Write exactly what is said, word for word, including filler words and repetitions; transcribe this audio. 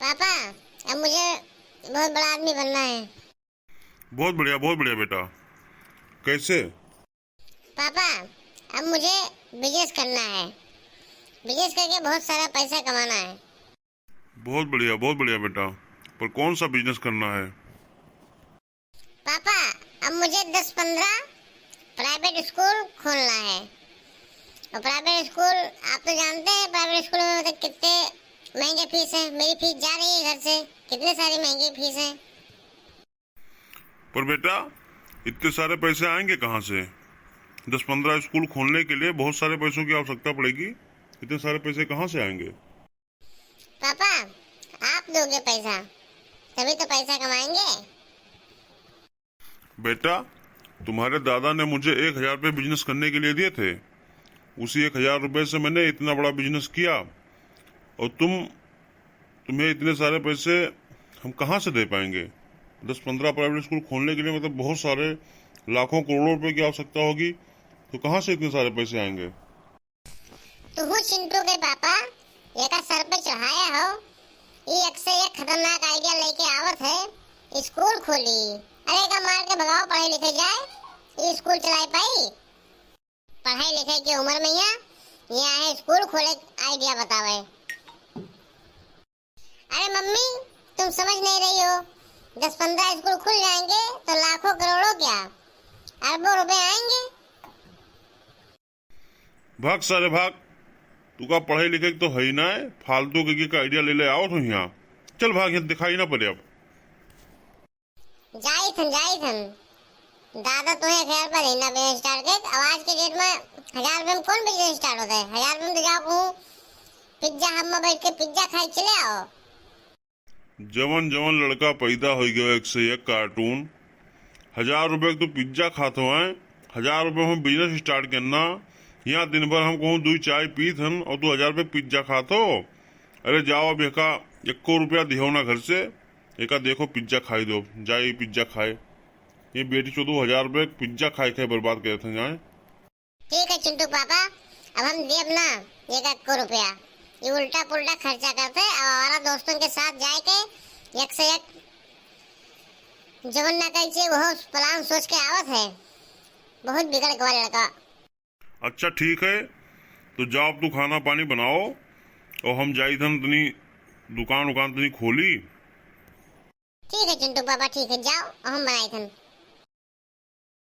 पापा, अब मुझे बहुत बड़ा आदमी बनना है। बहुत बढ़िया, बहुत बढ़िया बेटा। कैसे? पापा, अब मुझे बिजनेस करना है। बिजनेस करके बहुत सारा पैसा कमाना है। बहुत बढ़िया, बहुत बढ़िया बेटा। पर कौन सा बिजनेस करना है? पापा, अब मुझे दस पन्द्रह प्राइवेट स्कूल खोलना है। और प्राइवेट स्कूल, आप तो जानते हैं, प्राइवेट स्कूल में मतलब कितने महंगे फीस हैं। मेरी फीस जा रही है घर से, कितने सारी महंगी फीस हैं। पर बेटा, इतने सारे पैसे आएंगे कहाँ से? दस पन्द्रह स्कूल खोलने के लिए बहुत सारे पैसों की आवश्यकता पड़ेगी। इतने सारे पैसे कहाँ से आएंगे? पापा, आप दोगे पैसा, तभी तो पैसा कमाएंगे। बेटा, तुम्हारे दादा ने मुझे एक हजार रुपये बिजनेस करने के लिए दिए थे। उसी एक हजार रुपये से मैंने इतना बड़ा बिजनेस किया। और तुम, तुम्हें इतने सारे पैसे हम कहाँ से दे पाएंगे? दस पन्द्रह प्राइवेट स्कूल खोलने के लिए, मतलब, बहुत सारे लाखों करोड़ों रुपए की आवश्यकता होगी, तो कहाँ से इतने सारे पैसे आएंगे? तू चिंटू के पापा, एका सर पे चढ़ाया हो, ई एक से एक खतरनाक आइडिया लेके आवत है, स्कूल खोली। अरे, एका मार के भगाओ, पढ़े लिखे जाए, ई स्कूल चलाए पाई? पढ़ाई लिखाई की उम्र में यहाँ, यहाँ है स्कूल खोले आइडिया बतावे। अरे मम्मी, तुम समझ नहीं रही हो, दस पन्द्रह स्कूल खुल जाएंगे तो लाखों करोड़ों क्या, अरबों रुपए आएंगे। भाग सारे भाग, तू का पढ़े लिखे के तो है ही ना है, फालतू के, के का आइडिया ले ले आओ तू यहाँ। चल भाग, यहाँ दिखाई ना पड़े अब। जाई थन, जाई थन। दादा तुम्हें घर पर ही ना बिजनेस स्टार्ट के, अब आज के डेट में हजार रुपये में कौन बिजनेस स्टार्ट होता है? हजार रुपये में तो जाओ कहूँ पिज्जा हब में बैठ के पिज्जा खाए चले आओ। जवन जवन लड़का पैदा हो गयो एक से एक कार्टून, हजार रुपये के तू पिज्जा खात हो, हैं? हजार रुपये में बिजनेस स्टार्ट करना, यहाँ दिन भर हम कहूँ दुई चाय पीत हन और तू हजार रुपये पिज्जा खात हो। अरे जाओ, अब एका एक्को रुपया दिहो ना घर से, एका देखो पिज्जा खाई दो, जाए पिज्जा खाए। ये बेटी चोदो हजार रुपये पिज्जा खाए खाए बर्बाद करे थे जाए। ठीक है चिंटू पापा, अब हम देब ना एक एक्को रुपया, ये उल्टा पुल्टा खर्चा करते, अब हमारा दोस्तों के साथ जाए के एक से एक जवन ना कही छे, वो प्लान सोच के आवत है। बहुत बिगड़ गवा लड़का। अच्छा ठीक है, तो जाओ अब तू खाना पानी बनाओ और हम जाई थन तनी दुकान उकान तनी खोली। ठीक है चिंटू पापा, ठीक है, जाओ, हम बनाई थन।